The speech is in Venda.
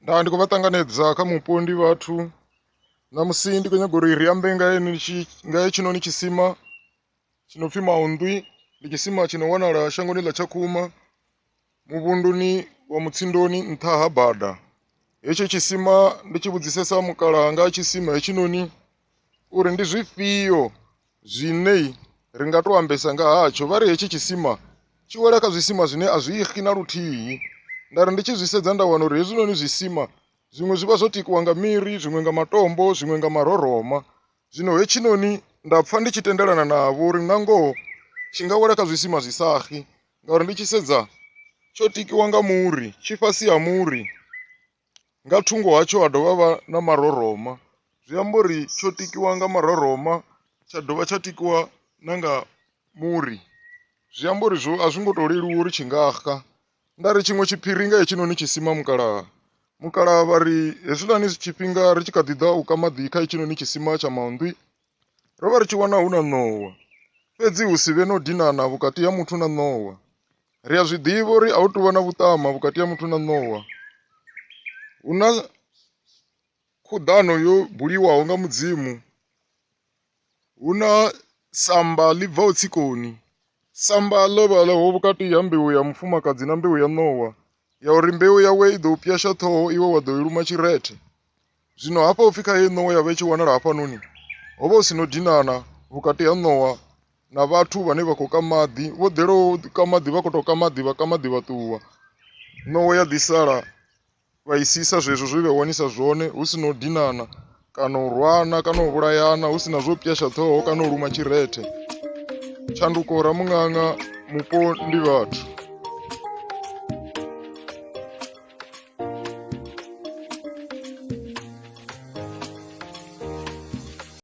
Nda ndi khou vha ṱanganedza kha mupo ndi vhathu ṋamusi ndi khou nyaga uri ri ambe nga nga hetshinoni tshisima tshi no pfhi Maundwi, ndi tshisima tshi no wanala shangoni ḽa Tshakhuma muvhunduni wa Mutsindoni nṱha ha bada. Hetsho tshisima ndi tshi vhudzisesa mukalaha nga ha tshisima hetshinoni uri ndi zwifhio zwine ri nga to ambesa nga hatsho vha ri hetshi tshisima tshi wela kha zwisima zwine a zwi xi na luthihi, nda ri ndi tshi zwi sedza nda wana uri hezwinoni zwisima zwiṅwe zwi vha zwo tikiwa nga miri zwiṅwe nga matombo zwiṅwe nga maroroma. Zwino hetshinoni nda pfha ndi tshi tendelana navho uri na ngoho tshi nga wela kha zwisima zwi sa xi ngauri ndi tshi sedza tsho tikiwa nga muri tshi fhasi ha muri. Nga thungo hatsho ha dovha vha na maroroma zwi amba uri tsho tikiwa nga maroroma tsha dovha tsha tikiwa na nga muri zwi amba uri zwo a zwi ngo to leluwa uri tshi nga xa. Nda ri tshiṅwe tshiphiri nga hetshinoni tshisima mukalaha, mukalaha vha ri hezwiḽani tshifhinga ri tshi kha ḓi ḓa u ka maḓi kha hetshinoni tshisima tsha Maundwi ro vha ri tshi wana hu na ṋowa fhedzi hu si vhe no dinana vhukati ha muthu na ṋowa. Ri a zwi ḓivha uri a hu tuvha na vhuṱama vhukati ha muthu na ṋowa, hu na khuḓano yo buliwaho nga mudzimu, hu na samba ḽi bvaho tsikoni, samba ḽo vha ḽo vhukati ha mbeu ya mufumakadzi na mbeu ya ṋowa ya uri mbeu yawe i ḓo u pwyasha ṱhoho iwe wa ḓo i luma tshirethe. Zwino hafha upfhi kha heyi ṋowa ya vha i tshi wanala hafhanoni ho vha hu si no dinana vhukati ha ṋowa na vhathu vhane vha khou ka maḓi vho ḓelaho u ka maḓi vha khou tou ka maḓi vha ka maḓi vha ṱuwa. Ṋowa ya ḓi sala vha i siisa zwezwo zwe vha wanisa zwone hu si na u dinana kana u rwana kana u vhulayana hu si na zwo pwyasha ṱhoho kana u luma tshirethe. Tshanduko ramuṅaṅa mupo ndi vhathu.